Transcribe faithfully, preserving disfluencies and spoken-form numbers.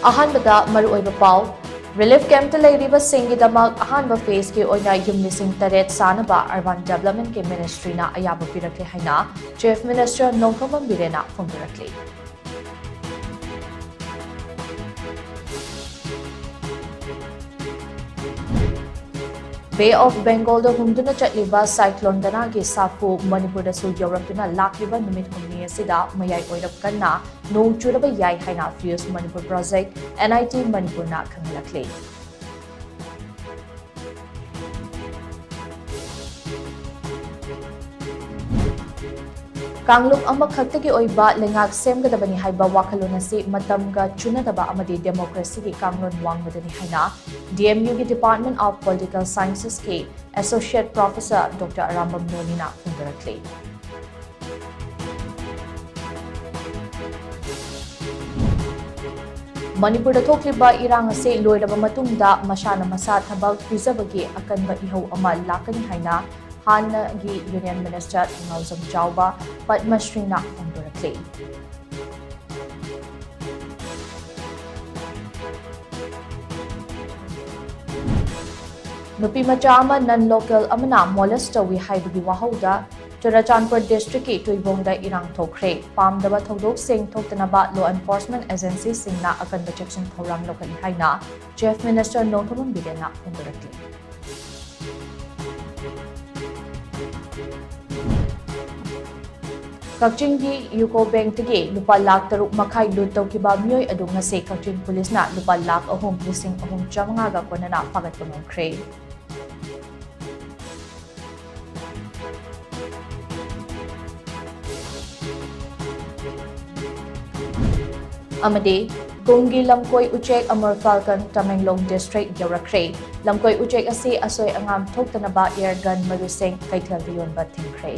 ꯑꯍꯥꯟꯕꯗ ꯃꯔꯨꯑꯣꯏꯕ ꯄꯥꯎ꯫ ꯔꯤꯂꯤꯐ ꯀꯦꯝꯞꯇ ꯂꯩꯔꯤꯕꯁꯤꯡꯒꯤꯗꯃꯛ ꯑꯍꯥꯟꯕ ꯐꯦꯖꯀꯤ ꯑꯣꯏꯅ ꯌꯨꯝ ꯂꯤꯁꯤꯡ ꯇꯔꯦꯠ ꯁꯥꯅꯕ ꯑꯔꯕꯥꯟ ꯗꯦꯕꯂꯞꯃꯦꯟꯠꯀꯤ ꯃꯤꯅꯤꯁꯇ꯭ꯔꯤꯅ ꯑꯌꯥꯕ ꯄꯤꯔꯛꯂꯦ ꯍꯥꯏꯅ ꯆꯤꯐ ꯃꯤꯅꯤꯁꯇꯔ ꯅꯣꯡꯊꯣꯝꯕꯝ ꯕꯤꯔꯦꯟꯅ ꯐꯣꯡꯗꯣꯔꯛꯂꯤ꯫ ꯕꯦ ꯑꯣꯐ ꯕꯦꯡꯒꯣꯜꯗ ꯍꯨꯝꯗꯨꯅ ꯆꯠꯂꯤꯕ ꯁꯥꯏꯀ꯭ꯂꯣꯟ ꯗꯅꯥꯒꯤ ꯁꯥꯐꯨ ꯃꯅꯤꯄꯨꯔꯗꯁꯨ ꯌꯧꯔꯛꯇꯨꯅ ꯂꯥꯛꯂꯤꯕ ꯅꯨꯃꯤꯠ ꯍꯨꯝꯅꯤ ꯑꯁꯤꯗ ꯃꯌꯥꯏ ꯑꯣꯏꯔꯞ ꯀꯟꯅ ꯅꯣꯡ ꯆꯨꯔꯕ ꯌꯥꯏ ꯍꯥꯏꯅ fuse Manipur project, N I T ꯃꯅꯤꯄꯨꯔꯅ ꯈꯪꯍꯜꯂꯛꯂꯤ꯫ ꯀꯥꯡꯂꯨꯞ ꯑꯃꯈꯛꯇꯒꯤ ꯑꯣꯏꯕ ꯂꯩꯉꯥꯛ ꯁꯦꯝꯒꯗꯕꯅꯤ ꯍꯥꯏꯕ ꯋꯥꯈꯜꯂꯣꯟ ꯑꯁꯤ ꯃꯇꯝꯒ ꯆꯨꯅꯗꯕ ꯑꯃꯗꯤ ꯗꯦꯃꯣꯀ꯭ꯔꯦꯁꯤꯒꯤ ꯀꯥꯡꯂꯣꯟ ꯋꯥꯡꯃꯗꯅꯤ ꯍꯥꯏꯅ ꯗꯤ ꯑꯦꯝ ꯌꯨꯒꯤ ꯗꯤꯄꯥꯔꯠꯃꯦꯟꯠ ꯑꯣꯐ ꯄꯣꯂꯤꯇꯤꯀꯦꯜ ꯁꯥꯏꯟꯁꯦꯁꯀꯤ ꯑꯦꯁꯣꯁꯤꯌꯦꯠ ꯄ꯭ꯔꯣꯐꯦꯁꯔ ꯗꯣꯛꯇꯔ ꯑꯔꯥꯝꯕꯝ ꯅꯣꯅꯤꯅ ꯐꯣꯡꯗꯣꯔꯛꯂꯤ꯫ ꯃꯅꯤꯄꯨꯔꯗ ꯊꯣꯛꯂꯤꯕ ꯏꯔꯥꯡ ꯑꯁꯤ ꯂꯣꯏꯔꯕ ꯃꯇꯨꯡꯗ ꯃꯁꯥꯅ ꯃꯁꯥ ꯊꯕꯛ ꯄꯤꯖꯕꯒꯤ ꯑꯀꯟꯕ ꯏꯍꯧ ꯑꯃ ꯂꯥꯛꯀꯅꯤ ꯍꯥꯏꯅ ꯍꯥꯟꯅꯒꯤ ꯌꯨꯅꯤꯌꯟ ꯃꯤꯅꯤꯁꯇꯔ ꯊꯧꯅꯥꯎꯖꯝ ꯆꯥꯎꯕ ꯄꯗꯃꯁ꯭ꯔꯤꯅ ꯐꯣꯡꯗꯣꯔꯛꯂꯤ꯫ ꯅꯨꯄꯤ ꯃꯆꯥ ꯑꯃ ꯅꯟ ꯂꯣꯀꯦꯜ ꯑꯃꯅ ꯃꯣꯂꯦꯁ ꯇꯧꯏ ꯍꯥꯏꯕꯒꯤ ꯋꯥꯍꯧꯗ ꯆꯨꯔꯥꯆꯥꯟꯄꯨꯔ ꯗꯤꯁꯇ꯭ꯔꯤꯛꯀꯤ ꯇꯨꯏꯕꯣꯡꯗ ꯏꯔꯥꯡ ꯊꯣꯛꯈ꯭ꯔꯦ꯫ ꯄꯥꯝꯗꯕ ꯊꯧꯗꯣꯛꯁꯤꯡ ꯊꯣꯛꯇꯅꯕ ꯂꯣ ꯑꯦꯟꯐꯣꯔꯁꯃꯦꯟꯠ ꯑꯦꯖꯦꯟꯁꯤꯁꯤꯡꯅ ꯑꯀꯟꯕ ꯆꯦꯛꯁꯤꯟ ꯊꯧꯔꯥꯡ ꯂꯧꯈꯠꯂꯤ ꯍꯥꯏꯅ ꯆꯤꯐ ꯃꯤꯅꯤꯁꯇꯔ ꯅꯣꯡꯊꯣꯝꯕꯝ ꯕꯤꯔꯦꯟꯅ ꯐꯣꯡꯗꯣꯔꯛꯂꯤ꯫ ꯀꯛꯆꯤꯡꯒꯤ ꯌꯨꯀꯣ ꯕꯦꯡꯛꯇꯒꯤ ꯂꯨꯄꯥ ꯂꯥꯈ ꯇꯔꯨꯛ ꯃꯈꯥꯏ ꯂꯨꯠ ꯇꯧꯈꯤꯕ ꯃꯤꯑꯣꯏ ꯑꯗꯨ ꯉꯁꯤ ꯀꯛꯆꯤꯡ ꯄꯨꯂꯤꯁꯅ ꯂꯨꯄꯥ ꯂꯥꯈ ꯑꯍꯨꯝ ꯂꯤꯁꯤꯡ ꯑꯍꯨꯝ ꯆꯥꯃꯉꯥꯒ ꯀꯣꯟꯅꯅ ꯐꯥꯒꯠꯄ ꯉꯝꯈ꯭ꯔꯦ꯫ ꯑꯃꯗꯤ ꯀꯨꯝꯒꯤ ꯂꯝꯀꯣꯏ ꯎꯆꯦꯛ ꯑꯃꯔ ꯐꯥꯜꯀꯟ ꯇꯃꯦꯡꯂꯣꯡ ꯗꯤꯁꯇ꯭ꯔꯤꯛ ꯌꯧꯔꯛꯈ꯭ꯔꯦ꯫ ꯂꯝꯀꯣꯏ ꯎꯆꯦꯛ ꯑꯁꯤ ꯑꯁꯣꯏ ꯑꯉꯥꯝ ꯊꯣꯛꯇꯅꯕ ꯑꯦꯌꯔ ꯒꯟ ꯃꯔꯨꯁꯤꯡ ꯀꯩꯊꯦꯜꯗ ꯌꯣꯟꯕ ꯊꯤꯡꯈ꯭ꯔꯦ꯫